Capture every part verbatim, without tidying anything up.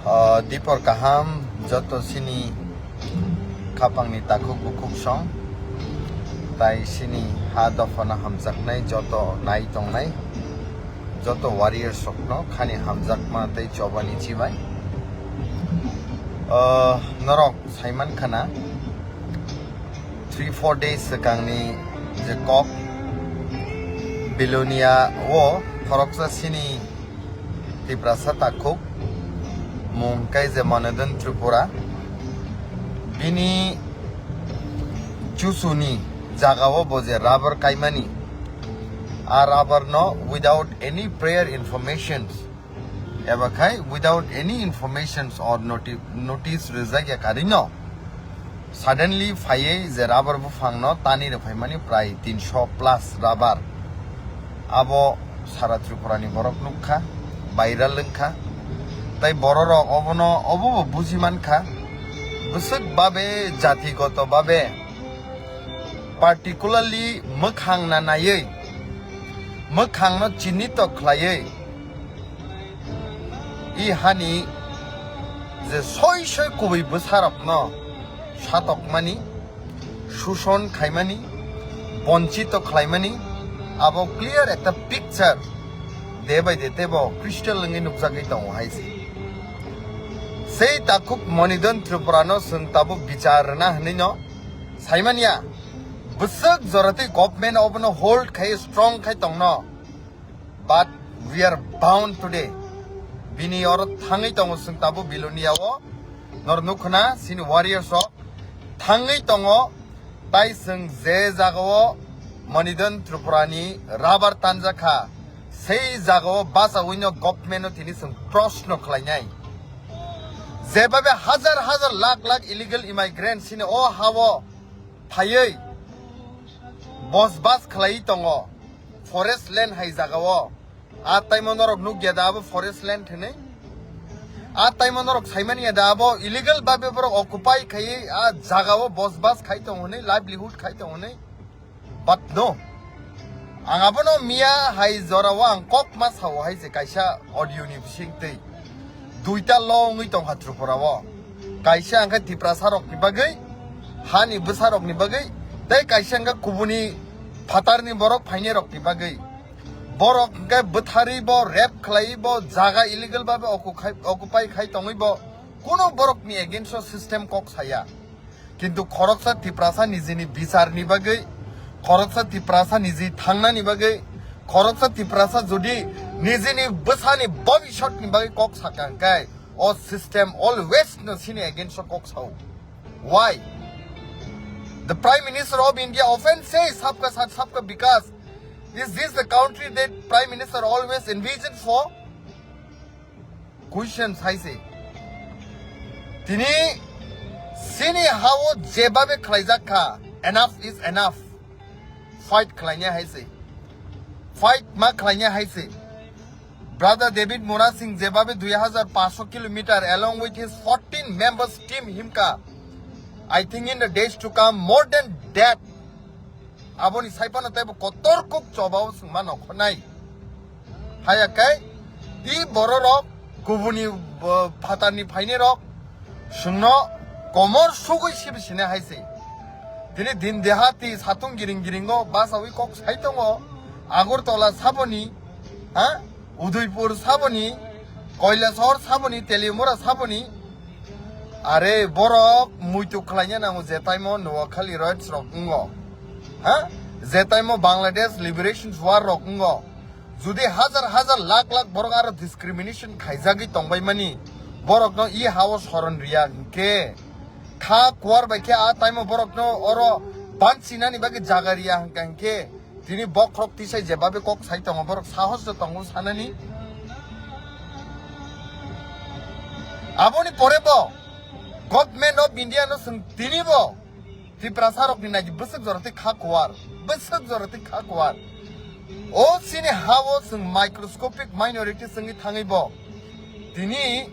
O, dipor kaham joto sini khapangni takhuk bukhuk song, tai sini ha dophano hamjaknai joto nai tongnai, joto warriors rokno khani hamjakma tei chobani chibai. O, norok saiman khana, three four days swkangni je kok Bilonia o khoroksa sini Tiprasa takhuk, mung khe je Manodon Tripura, bini chusuni jagao bo je rubber kaimani, a rubber no without any prior informations, eba khai without any informations or noti-, notice rwjak ya karino suddenly phaiwi je rubber buphangno tani rwphaimani prai tinsho plus rubber. Abo sara Tripurani borok nukha, viral wngkha. Tai bororok obono obobo buji mankha. Bwswk babe, jatigoto babe, particularly mwkhang na naiwi, mwkhangno chinito khlaiwi, i hani je soi soi kubui bwsarokno satokmani, suson khaimani, bonchito khlaimani, abo clear ekta picture day by day teibo crystal wngwi nukjagwi tongo hai se. Sei takhuk Manodon Tripurano chwng tabuk bichar rwna hwnwino saimanya, bwswk joratwi government obono hold khai strong khai tongno. But we are bound today. Bini oro thangwi tongo chwng tabuk Bilonia o. Nor nukhuna sini warriors rok thangwi tongo. Tai chwng je jagao Manodon Tripurani rubber tanjakha, sei jagao bachawino government no tini chwng proshno khlainai. Jebabe hajar hajar lakh lakh illegal immigrants sini o hao phaiwi bosbas khlaiwi tongo, forest land hai jagao. A taimo norok nukya da abo forest land hinwi? A taimo norok saimanya da abo illegal babe borok occupy khaiwi a jagao bosbas khai tongo hinwi, livelihood khai tongo hinwi? But no. Ang abono miya hai jorao ang kok ma sao hai se kaisa audio ni bisingtwi. Duita law wngwi tongkha Tripura o. Kaisa hwnkhe Tiprasa rokni bagwi, hani bwsa rokni bagwi, tei kaisa hwnkhe kubuni phatarni borok phainai rokni bagwi. Borok hwnkhe bwtharwi bo, rape khlaiwi bo, jaga illegal babe oku khai-, occupy khai tongwi bo, kuno borokni against o system kok saya. Kintu khoroksa Tiprasa nijini bicharni bagwi, khoroksa Tiprasa niji thangnani bagwi, khoroksa Tiprasa jodi nijini bwsani bobisotni bagwi kok saka hwnkhe, o system always no sini against o kok sao. Why? The Prime Minister of India often says, "Sabka saath, sabka vikas." Is this the country that Prime Minister always envisioned for? Question hai se. Tini sini hao jebabe khlaijak kha, enough is enough. Fight khlaina hai se. Fight ma khlaina hai se. Brother David Murasing jebabe dui hajar paanch shot kilometer along with his fourteen members team himka. I think in the days to come, more than that, aboni saipano teibo kotor kuk chobao sengma nongkhornai. Haya khe i bororok kubuni, uh, phatarni phainairok sengno komor sugui sibi sine hai se. Tini din dehati satung giring giringo basawi kok sai tongo. Agartala saboni, ha? Udaipur saboni, Kailasahar saboni, Teliamura saboni. Are borok muitu khlaina nango je taimo Noakhali riots rok wngo. Ha? Je taimo Bangladesh Liberation War rok wngo. Jodi hajar hajar lakh lakh borok aro discrimination khaijagwi tongbaimani, borokno i hao soron riya hwnkhe, kha kuar bai khe a taimo borokno oro banchinani bagwi jaga riya hwnkha hwnkhe, tini bokhorok tisai jebabe kok sai tongo, borok sahos rw tongo sanani. Aboni pore bo Government of India no chwng tini bo Tiprasa rokni nai bwswk jora tei kha kuar, bwswk jora tei kha kuar. O chini hao chwng microscopic minority chwngwi thangwi bo tini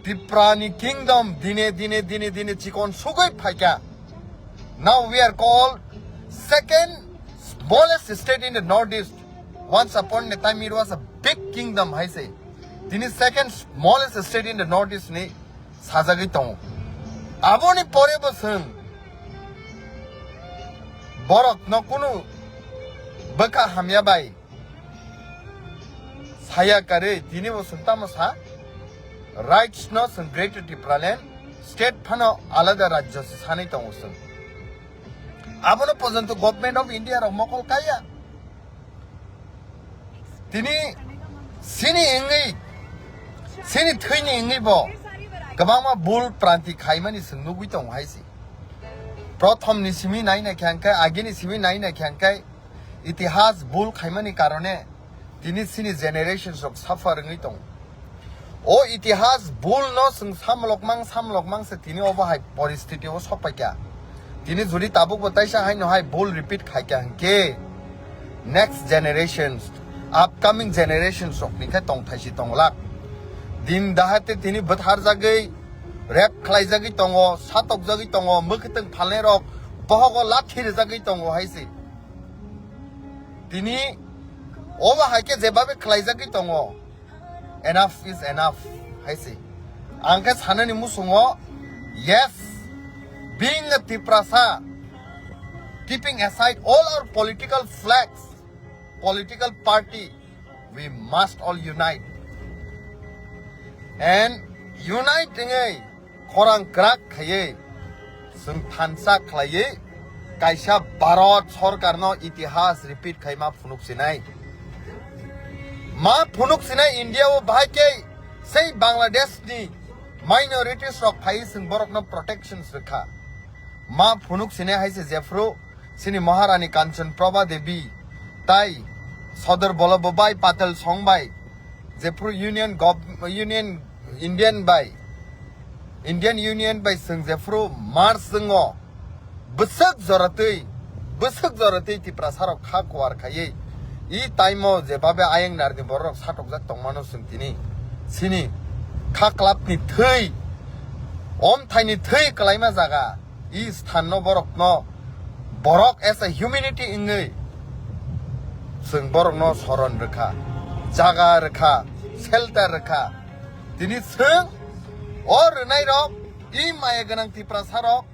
Tiprani kingdom dine, dine, dine, dine chikon sugwi phaikha. Now we are called second smallest state in the northeast. Once upon a time it was a big kingdom, hai se. Tini second smallest state in the North East ni sajagwi tongo. Aboni pore bo chwng borok no kunu bwkha hamya bai saya karwi tini bo chwng tamo sa, rights no chwng Greater Tipraland state phano alada rajyo se sanwi tongo chwng. Abono porjonto Government of India rok mokol kaiya. Tini sini wngwi, sini thwini wngwi bo kwbangma bul pranti khaimani chwng nugwi tongo hai se. Prothom ni simi nai nai khe hwnkhe, agini simi nai nai khe hwnkhe, itihas bul khaimani karone tini sini generations rok suffer wngwi tongo. O itihas bul no chwng samlok mang, samlok mang se tini obo hai poristiti o sok paikha. Tini jodi tabuk bo taisa haino hai bul repeat khaikha hwnkhe next generations, upcoming generations rok ni khe tongthai si tonglak. Din dahate tini bwtharjagwi, rape khlaijagwi tongo, satokjagwi tongo, mwkhwtwng phalnai rok bohogo lathi rijagwi tongo hai se. Tini obo hai khe jebabe khlaijagwi tongo. Enough is enough hai se. Ang khe sanani musungo, yes, being a Tiprasa, keeping aside all our political flags, political party, we must all unite. And unite wngwi khorang kwrak khaiwi chwng thansa khlaiwi kaisa Bharat sorkarno itihas repeat khaima phunuk sinai. Ma phunuk sinai India o bahai khe sei Bangladesh ni minorities rok phaiwi chwng borokno protections rwkha. Ma phunuk sinai hai se jephru chini Maharani Kanchan Prabha Devi tai Sodor Vallabhbhai Patel song bai jephru Union Gov-, Union Indian bai, Indian Union bai chwng jephru march wngo, bwswk joratwi, bwswk joratwi Tiprasa rok kha kuar khaiwi i time o jebabe ayang narni borok rok satokjak tongmano chwng tini chini kha club ni thwi, omthai ni thwi kwlaima jaga i sthan no borok no, borok as a humanity wngwi chwng borok no soron rwkha, jaga rwkha, shelter rwkha. Tini chwng o rwnai rok i maya gwnang Tiprasa rok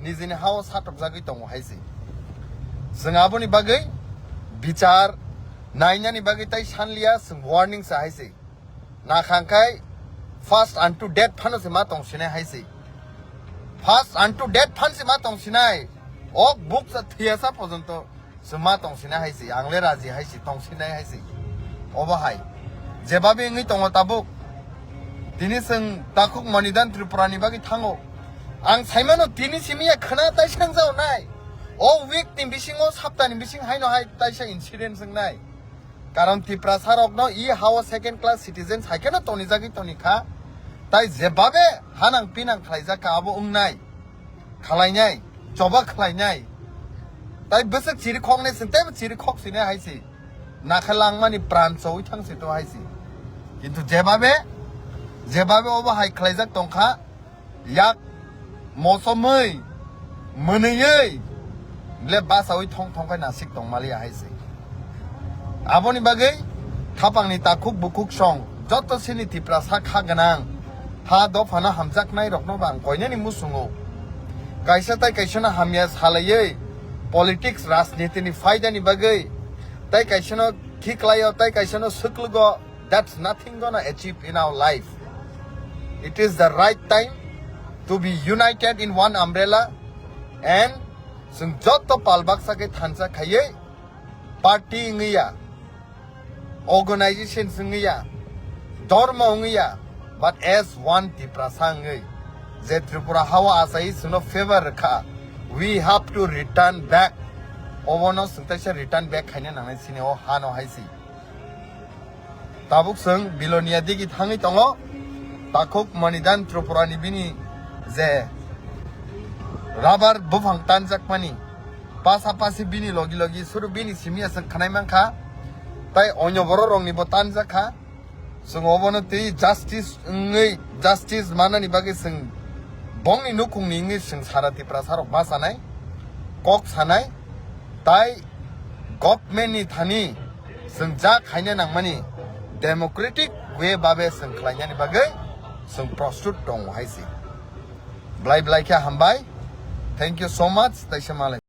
nijini hao satokjagwi tongo hai se. Chwng aboni bagwi bichar nainani bagwi tai sanliya, chwng warning sa hai se. Nakhang khai first unto death phano se ma tong sinai hai se. First unto death phan se ma tong sinai. Ok buksa thiyasa porjonto se ma tong sinai hai se. Ang le raji hai se, tong sinai hai se. Obo hai. Jebabe wngwi tongo tabuk. Tini chwng takhuk Manidan Tripura ni bagwi thango. Ang saimano tini simi ya khna tai sangjao nai. O week ni bisingo, sapta ni bising haino hai taisa incident wngnai. Karon Tiprasa rokno i hao second class citizens hai kheno tonijagwi tonikha. Tai jebabe hanang pinang khlaijak kha abo wngnai. Khlainai, choba khlainai. Tai bwswk chiri khoknai se, teibo chiri khok sinai hai se. Nakha langmani pran chowi thang se to hai se. Kintu jebabe, jebabe obo hai khlaijak tongkha, yak mosomwi, mwnwiwi, le basawi thong thong khai nasik tongmaliya hai se. Aboni bagwi thapangni takhuk bukhuk song joto sini Tiprasa kha gwnang ha dophano hamjaknai rokno bo ang koinani musungo. Kaisa tai kaisano hamya salaiwi politics rajniti ni phaida ni bagwi tai kaisano khiklaio, tai kaisano swklugo, that's nothing gonna achieve in our life. It is the right time to be united in one umbrella and chwng joto pal baksa khe thansa khaiwi party wngwi ya, organization wngwi ya, dhormo wngwi ya, but as one Tiprasa wngwi je Tripura hao achai chwngno favor rwkha, we have to return back. Obono chwng taisa return back khaina nangnai chini o hano hai se. Tabuk chwng Bilonia digi thangwi tongo, takhuk Manidan Tripura ni bini je rubber buphang tanjakmani, pasapasi bini logi logi suru bini simi ya chwng khnai mankha, tai onyo borok rokni bo tanjakha. Chwng obono twi justice wngwi, justice manani bagwi chwng bongni nukhungni wngwi chwng sara Tiprasa rok ma sanai, kok sanai, tai government ni thani chwng ja khaina nangmani democratic Gwe babe chwng khlainani bagwi chwng prostut tongo hai se. Blai blai khe hambai. Thank you so much. Taisa malai.